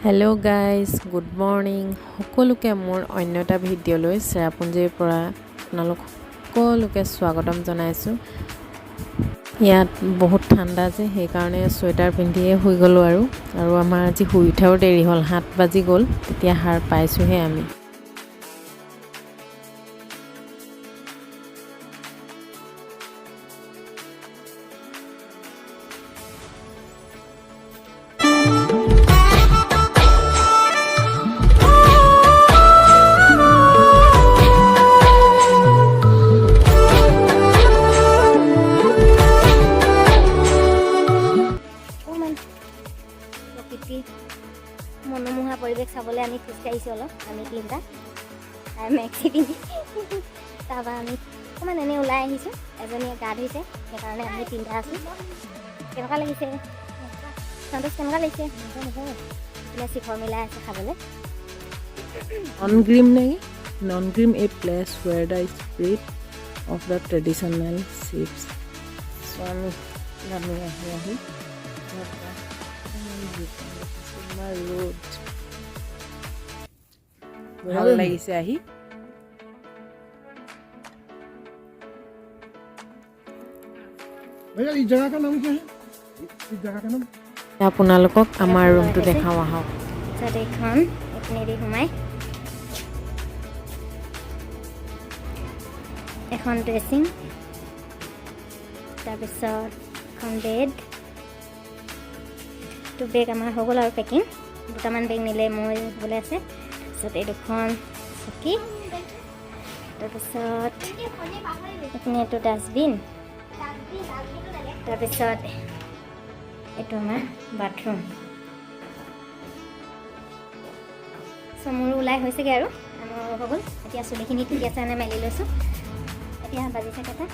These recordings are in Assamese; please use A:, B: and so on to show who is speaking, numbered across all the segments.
A: হেল্ল' গাইজ, গুড মৰ্ণিং সকলোকে। মোৰ অন্য এটা ভিডিঅ'লৈ চেৰাপুঞ্জীৰ পৰা আপোনালোক সকলোকে স্বাগতম জনাইছোঁ। ইয়াত বহুত ঠাণ্ডা যে, সেইকাৰণে চুৱেটাৰ পিন্ধিয়ে শুই গ'লোঁ আৰু আৰু আমাৰ আজি শুই উঠাও দেৰি হ'ল, 7 বাজি গ'ল, তেতিয়া সাৰ পাইছোঁহে আমি।
B: অকণমান প্ৰকৃতি মনোমোহা পৰিৱেশ চাবলৈ আমি খোজকাঢ়িছোঁ অলপ। আমি তিনিটা, তাই মেক্সি পিন্ধি। তাৰপৰা আমি অকণমান এনেই ওলাই আহিছোঁ। এজনীয়ে গা ধুইছে, সেইকাৰণে আমি তিনিটা আছোঁ। কেনেকুৱা লাগিছে সন্তোষ? কেনেকুৱা লাগিছে? এইফালে শিখৰ মিলাই আছে খাবলৈ।
A: Nongrim নেকি? Nongrim, a place where the spirit of the traditional chiefs. So আমি নামি আহি আহি ইমান ৰ'দ, ভাল লাগিছে আহি।
C: भैया, इस जगह का नाम क्या है? इस जगह का नाम?
A: আপোনালোকক আমাৰ ৰুমটো দেখাওঁ আহক।
B: তাৰপিছত এইখন এইপিনেদি সোমাই এখন ড্ৰেছিং, তাৰপিছত এখন বেড। এইটো বেগ আমাৰ হৈ গ'ল আৰু পেকিং। দুটামান বেগ নিলে মই হ'বলৈ আছে। তাৰপিছত এই দুখন চকী, তাৰপিছত এইপিনে এইটো ডাষ্টবিন, তাৰপিছত এইটো আমাৰ বাথৰুম। চ' মোৰো ওলাই হৈছেগৈ আৰু আমাৰ হৈ গ'ল। এতিয়া চুলিখিনি ঠিক আছে নে মেলি লৈছোঁ। এতিয়া বাজিছে কেইটা?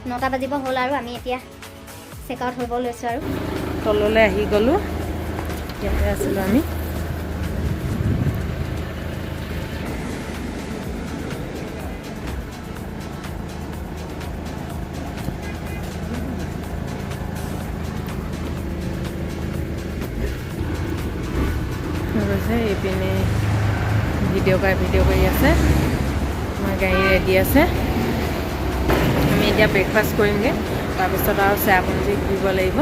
B: 9টা বাজিব হ'ল আৰু আমি এতিয়া চেক আউট হ'ব লৈছোঁ আৰু।
A: তললৈ আহি গ'লোঁ। ইয়াতে আছিলোঁ আমি। গৈছে এইপিনে ভিডিঅ' কৰা, ভিডিঅ' কৰি আছে। আমাৰ গাড়ী ৰেডি আছে। আমি এতিয়া ব্ৰেকফাষ্ট কৰিমগৈ, তাৰপিছত আৰু চেৰাপুঞ্জী ঘূৰিব লাগিব।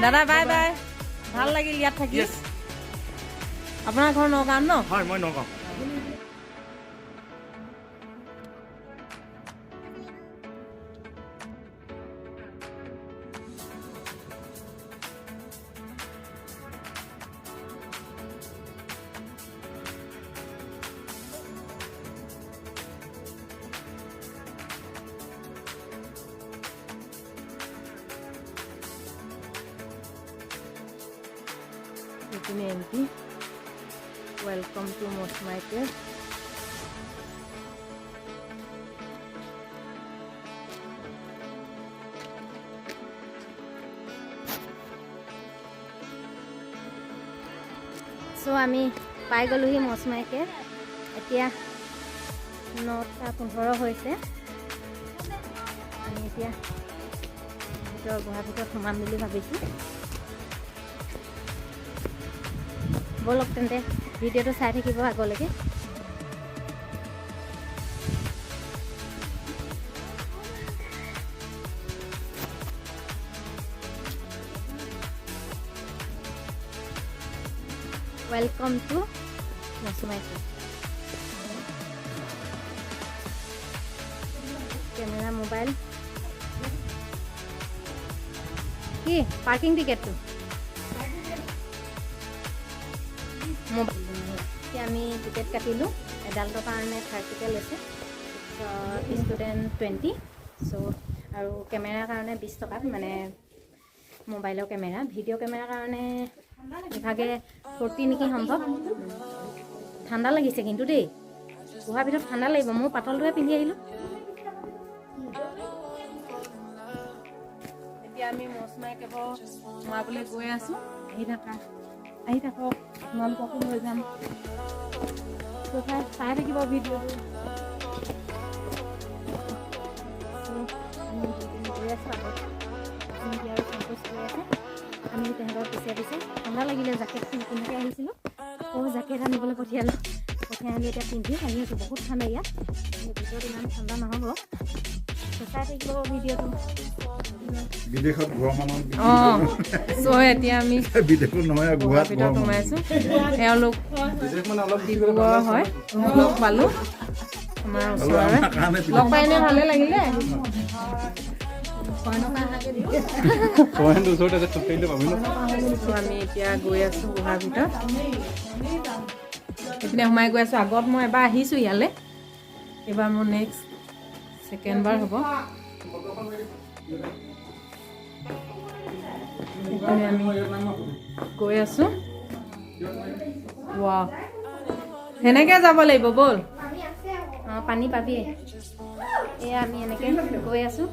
A: দাদা, বাই বাই। ভাল লাগিল ইয়াত থাকি। আপোনাৰ ঘৰ নগাঁৱত ন?
C: হয়, মই নগাঁও।
A: এইপিনে entry. Welcome to Mawsmai Cave.
B: চ' আমি পাই গ'লোহি মৌচমাই কেভ। এতিয়া 9টা 15 হৈছে। আমি এতিয়া ভিতৰৰ গুহাৰ ভিতৰত সোমাম বুলি ভাবিছোঁ। ব'লক তেন্তে, ভিডিঅ'টো চাই থাকিব আগলৈকে। Welcome to Mawsmai Cave. Camera, mobile কি পাৰ্কিং টিকেটটো মোবাইল। এতিয়া আমি টিকেট কাটিলোঁ। এডাল্টৰ কাৰণে 30কে লৈছে, তাৰপিছত ষ্টুডেণ্ট 20। চ' আৰু কেমেৰাৰ কাৰণে 20 টকা, মানে মোবাইলৰ কেমেৰা। ভিডিঅ' কেমেৰাৰ কাৰণে ইভাগে 40 নেকি সম্ভৱ। ঠাণ্ডা লাগিছে কিন্তু দেই। গুহাৰ ভিতৰত ঠাণ্ডা লাগিব। মোৰ পাতলটোহে পিন্ধি আহিলোঁ।
A: এতিয়া আমি মৌচমাই কেভ সোমাবলৈ গৈ আছোঁ। আহি থাকা, আহি থাকক, তোমালোককো লৈ যাম। চাই থাকিব ভিডিঅ'টো।
B: আমি দুইজনী গৈ আছোঁ আগত। চিংকি আৰু সন্তোষ গৈ আছে। আমি তেহেঁতৰ পিছে পিছে। ঠাণ্ডা লাগিলে, জেকেট নিপিন্ধাকৈ আহিছিলোঁ, আকৌ জেকেট আনিবলৈ পঠিয়ালোঁ। পঠিয়াই আনি এতিয়া পিন্ধি আহি আছোঁ। বহুত ঠাণ্ডা ইয়াত, কিন্তু ভিতৰত ইমান ঠাণ্ডা নহ'ব। চাই থাকিব ভিডিঅ'টো।
D: বিদেশত ঘৰৰ মানুহ।
A: অঁ, চ' এতিয়া আমি
D: বিদেশত নহয়,
A: গুহাৰ
D: গুহাত
A: ভিতৰত
D: ঘৰৰ মানুহ।
A: সোমাইছোঁ। এওঁলোক
D: বিদেশ মানে অলপ
A: ডিব্ৰুগড় হয়। লগ পালোঁ আমাৰ ওচৰৰে।
D: আমাৰ কাৰণে।
A: লগ পাই এনে ভালে লাগিলে।
D: পইণ্ট ওচৰতে আছে, খোজকাঢ়িলে পাবি ন।
A: চ' আমি এতিয়া গৈ আছোঁ গুহাৰ ভিতৰত। এইপিনে সোমাই গৈ আছোঁ। আগত মই এবাৰ আহিছোঁ ইয়ালৈ, এইবাৰ মোৰ নেক্সট ছেকেণ্ডবাৰ হ'ব। এইপিনে আমি গৈ আছোঁ। ৱাহ, সেনেকৈ যাব লাগিব, ব'ল।
B: অঁ, পানী পাবি। এয়া আমি এনেকৈ গৈ আছোঁ।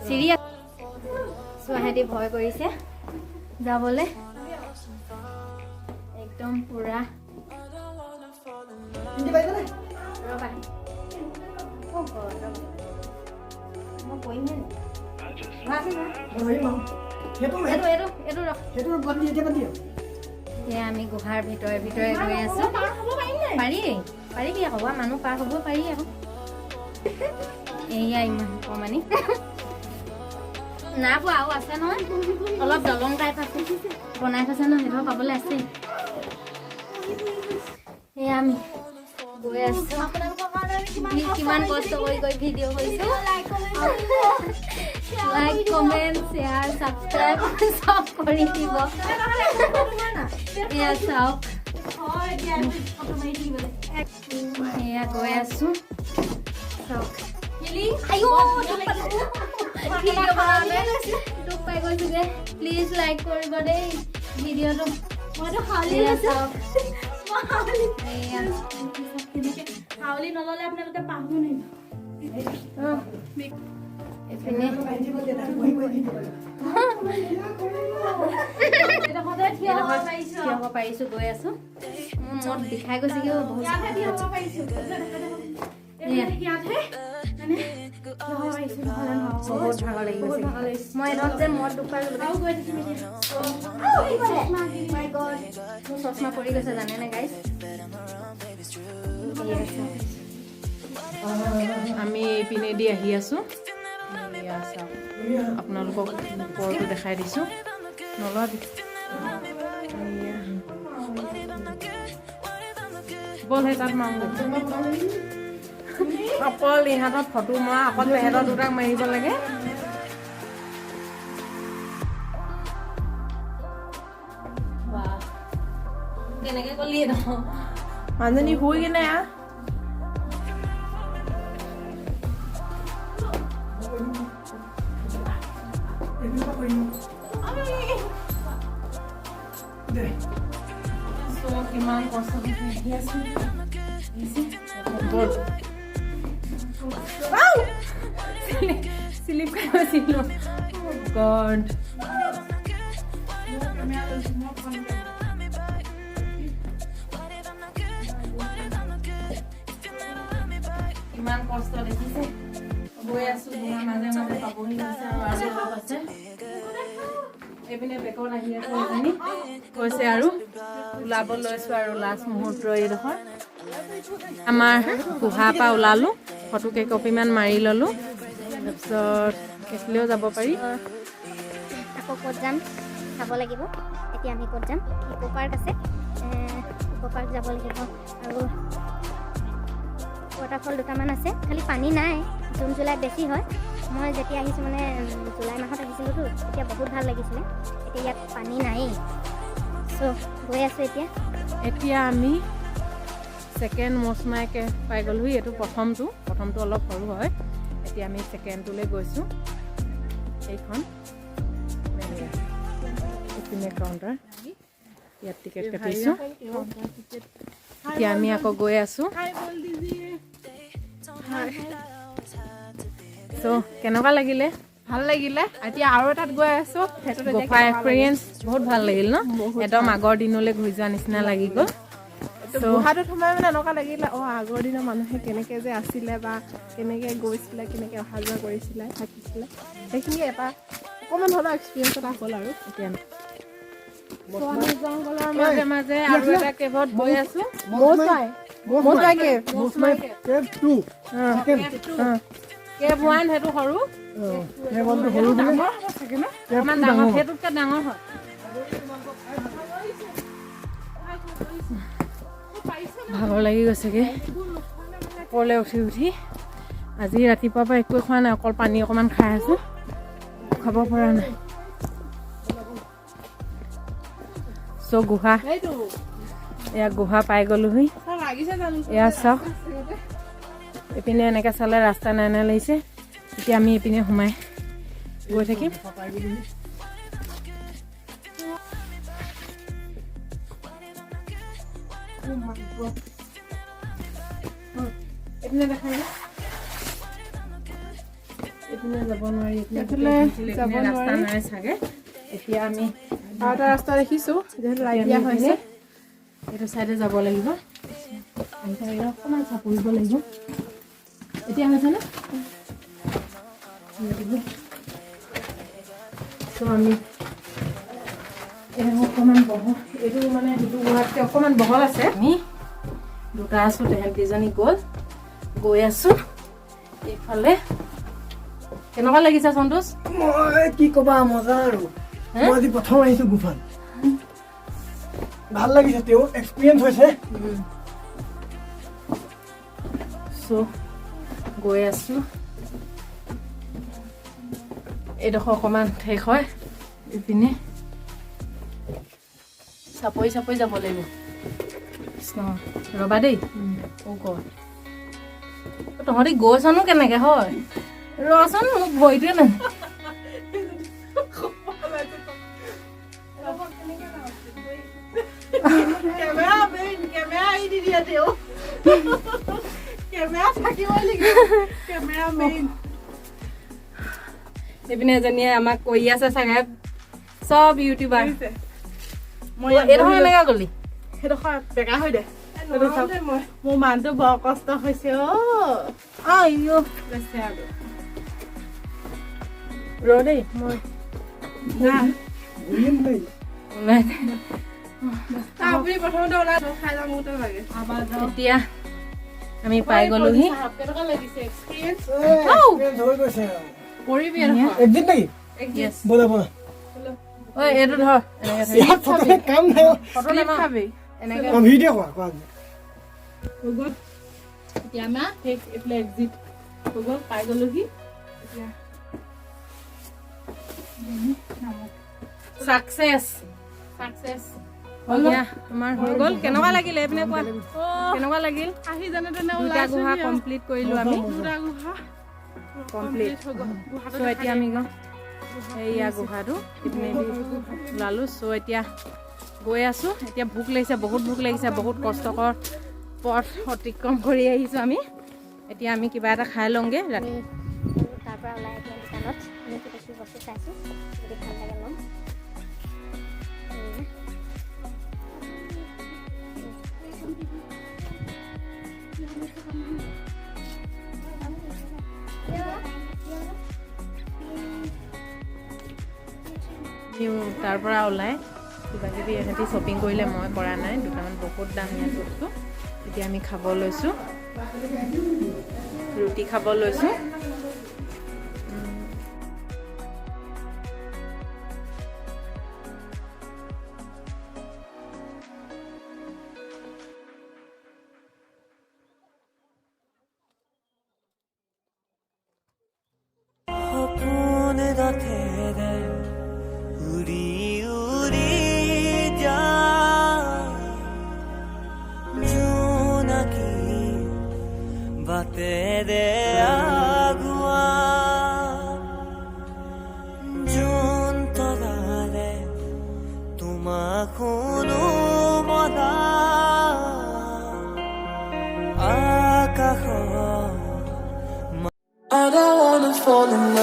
B: চিৰি চোৱাহেঁতি ভয় কৰিছে যাবলৈ একদম পূৰা। ৰ'বা। অ' God, ৰ'বা। মই পৰিমহে নি? এইটো এইটো এইটো ৰ। এয়া আমি গুহাৰ ভিতৰে ভিতৰে গৈ আছোঁ। পাৰি, পাৰিবি আকৌ। বা মানুহ পাৰ হ'ব পাৰি আকৌ। এয়া ইমান অকণমানি নাই পোৱা। আৰু আছে নহয়, অলপ দলং টাইপ আছে, বনাই থৈছে ন, সেইটো পাবলৈ আছে। এয়া আমি গৈ আছোঁ। কিমান কষ্ট কৰি কৰি ভিডিঅ' কৰিছোঁ। লাইক, কমেণ্ট, শ্বেয়াৰ, ছাবস্ক্ৰাইব চব কৰি দিব। এয়া চাওক, এয়া গৈ আছোঁ, চাওক। আইঅ, দুখ পালোঁ। ভিডিঅ' বনাওঁতে দুখ পাই গৈছোগে। প্লিজ লাইক কৰিব দেই ভিডিঅ'টো।
E: মইতো হাউলি
B: এয়া
E: লৈছো।
B: চাওক।
E: মই হাউলি
B: এয়া
E: হাউলি নল'লে আপোনালোকে পাহো নেকি?
B: এইপিনে
E: এইডোখৰতে থিয় হ'ব পাৰিছো।
B: থিয় হ'ব পাৰিছোঁ, গৈ আছোঁ। মোৰ মূৰত বিষাই গৈছেগৈ বহুত।
E: ইয়াতহে থিয় হ'ব পাৰিছো।
B: এয়া।
E: ইয়াতহে মানে থিয় হ'ব পাৰিছো, নহ'লে নহ'ব।
B: বহুত ভাগৰ লাগি
E: বহুত
B: গৈছে।
E: ভাগৰ লাগিছে।
B: মই এডোখৰত যে মূৰত দুখ পাই গ'লো।
E: আৰু গৈ থাকিম এতিয়া।
B: মাই গড, মোৰ চশমা পৰি গৈছে, জানেনে গাইজ? এয়া চাওক।
A: আমি এইপিনেদি আহি আছোঁ। এয়া চাওক, আপোনালোকক ওপৰটো দেখাই দিছোঁ। নলৱাবি। এয়া। ব'ল, সেই তাত মাৰোঁগৈ। অকল ইহঁতৰ ফটো মৰা, অকল তেহেঁতৰ দুটাক মাৰিব লাগে। বাহ, কেনেকে গ'লি?
F: মানুহজনী শুই কিনে আহ।
A: চ' কিমান কষ্ট কৰি আহি আছোঁ। ব'ল। চিলিপ খাই গৈছিলোঁ। গড, ইমান কষ্ট দেখিছে। গৈ আছো গুহাৰ মাজে মাজে, পাবহি হৈছে আৰু, আৰু অলপ আছে। এইপিনে বেকত আহি আছে এজনী, কৈছে আৰু ওলাব লৈছোঁ আৰু লাষ্ট মুহূৰ্ত এইডোখৰ। আমাৰ গুহাৰ পৰা ওলালোঁ, ফটো কেইকপিমান মাৰি ল'লোঁ। তাৰপিছত এইফালেও যাব পাৰি।
G: আকৌ ক'ত যাম চাব লাগিব। এতিয়া আমি ক'ত যাম? ইক' পাৰ্ক আছে, ইক' পাৰ্ক যাব লাগিব। আৰু ৱাটাৰফল দুটামান আছে, খালি পানী নাই। জুন জুলাইত বেছি হয়। মই যেতিয়া আহিছোঁ, মানে জুলাই মাহত আহিছিলোঁতো, তেতিয়া বহুত ভাল লাগিছিলে। এতিয়া ইয়াত পানী নায়েই। চ' গৈ আছোঁ এতিয়া।
A: এতিয়া আমি ছেকেণ্ড মৌচমাইকে পাই গ'লোহি। এইটো প্ৰথমটো, প্ৰথমটো অলপ সৰু হয়। এতিয়া আমি ছেকেণ্ডটোলৈ গৈছোঁ। এইখন এইপিনে কাউণ্টাৰ, ইয়াত টিকেট কাটিছোঁ। এতিয়া আমি আকৌ গৈ আছোঁ। চ' কেনেকুৱা লাগিলে?
F: ভাল লাগিলে। এতিয়া আৰু এটাত গৈ আছো, সেইটোত এতিয়া
A: গুফা এক্সপিৰিয়েঞ্চ বহুত ভাল লাগিল ন? একদম আগৰ দিনলৈ ঘূৰি যোৱা নিচিনা লাগি গ'ল।
F: গুহাটোত সোমাই মানে এনেকুৱা লাগিলে, অঁ, আগৰ দিনৰ মানুহে কেনেকে যে আছিলে বা কেনেকে গৈছিলে, কেনেকে অহা যোৱা কৰিছিলে, থাকিছিলে, সেইখিনি এটা অকণমান হ'লেও এক্সপিৰিয়েঞ্চ এটা হ'ল আৰু।
B: এতিয়া জংঘলৰ মাজে মাজে আৰু এটা কেভত গৈ আছো।
F: Mawsmai, Mawsmai cave.
C: Mawsmai cave 2, second.
B: Cave 1 সেইটো সৰু।
C: কেভ 1টো সৰু বোলে।
B: অকণমান ডাঙৰ, সেইটোতকৈ ডাঙৰ হয়। ভাগৰ লাগি গৈছেগৈ ওপৰলৈ উঠি উঠি। আজি ৰাতিপুৱাৰ পৰা একোৱে খোৱা নাই, অকল পানী অকণমান খাই আছোঁ, খাব পৰা নাই। চ' গুহা, এয়া গুহা পাই গ'লোহি। এয়া চাওক, এইপিনে এনেকৈ চালে ৰাস্তা নাই নাই লাগিছে। এতিয়া আমি এইপিনে সোমাই গৈ থাকিম। এইপিনে দেখাই, এইপিনে যাব নোৱাৰি,
F: এইফালে যাব
B: ৰাস্তা
F: নোৱাৰি।
B: নাই চাগে। এতিয়া আমি
F: আৰু এটা ৰাস্তা দেখিছোঁ, যিহেতু লাইট দিয়া হৈছে।
B: এইটো চাইডে যাব লাগিব। আহি থাকিলে অকণমান চাপৰিব লাগিব। এতিয়া হৈছেনে? চ' আমি এই অকণমান বহল, এইটো মানে সিটো গুহাতকৈ অকণমান বহল আছে। আমি দুটা আছোঁ, তেহেঁত কেইজনী গ'ল। গৈ আছোঁ এইফালে। কেনেকুৱা লাগিছে সন্তোষ?
C: মই কি ক'বা, মজা আৰু। মই আজি প্ৰথম আহিছোঁ গুফাত, ভাল লাগিছে, তেওঁ এক্সপিৰিয়েঞ্চ হৈছে।
B: চ' গৈ আছোঁ। এইডোখৰ অকণমান ঠেক হয়, ইপিনে চাপৰি চাপৰি যাব লাগিব। কৃষ্ণ, ৰ'বা দেই। অ' গড, তহঁতি গৈছনো কেনেকে হয়? ৰচোন, মোক ভৰিটোৱে নাই।
F: কেমেৰা মেইন, কেমেৰা এৰি দি দিয়া তেওঁ। কেমেৰা থাকিবই লাগিব, কেমেৰা মেইন।
B: এইপিনে এজনীয়ে আমাক কৰি আছে চাগে, চব ইউটিউবাৰ।
F: মই
B: এইডোখৰ কেনেকে গ'লি?
F: সেইডোখৰ বেকা হৈ দে। মোৰ মানুহটো বৰ কষ্ট হৈছে অ।
B: আইঅ।
F: বেছি আৰু।
B: ৰ দেই, মই ওলাই।
F: আপুনি প্ৰথমতে ওলাই খাই যাম, মোৰতো লাগে।
B: এতিয়া আমি পাই গ'লোহি।
F: কেনেকুৱা লাগিছে এক্সপিৰিয়েঞ্চ?
C: এক্সপিৰিয়েঞ্চ হৈ গৈছে আৰু।
F: কৰিবি।
C: একদিন নেকি? ব'লা ব'লা।
B: ঐ, এইটো ধৰ এনেকে ধৰি।
C: ইয়াত ফটো কাম নাই।
B: ফটো নামাৰো।
F: খাবি।
B: এনেকে।
C: অ, ভিডিঅ' কৰা কৰা।
F: হৈ গ'ল। এতিয়া আমাৰ শেষ, এইফালে এক্সিট হৈ গ'ল, পাই গ'লোহি এতিয়া।
B: Success,
F: success.
B: আমাৰ হৈ গ'ল। কেনেকুৱা লাগিল এইপিনে কোৱা, কেনেকুৱা লাগিল?
F: আহি যেনে তেনে
B: দুটা গুহা কমপ্লিট কৰিলোঁ আমি।
F: দুটা গুহা
B: কমপ্লিট
F: হৈ গ'ল গুহাটো।
B: চ' এতিয়া আমি গওঁ এইয়া গুহাটো ইপিনেদি ওলালোঁ। চ' এতিয়া গৈ আছোঁ। এতিয়া ভোক লাগিছে, বহুত ভোক লাগিছে। বহুত কষ্টকৰ পথ অতিক্ৰম কৰি আহিছোঁ আমি। এতিয়া আমি কিবা এটা খাই লওঁগৈ ৰাতি।
G: আমি তাৰ পৰা ওলাই এতিয়া দোকানত আমি কিবা কিবি বস্তু চাইছোঁ, যদি ভাল লাগে ল'ম। এয়া।
A: আমিও তাৰ পৰা ওলাই কিবা কিবি ইহঁতি শ্বপিং কৰিলে, মই কৰা নাই। দোকানত বহুত দাম ইয়াত বস্তু। এতিয়া আমি খাব লৈছোঁ, ৰুটি খাব লৈছোঁ।
H: সপোন ৰথেৰে উৰি উৰি যায় জোনাকী বাটেৰে আগুৱা জোন তৰাৰে তোমাক শুনো মৰা আকাশৰ
I: I don't wanna fall in love.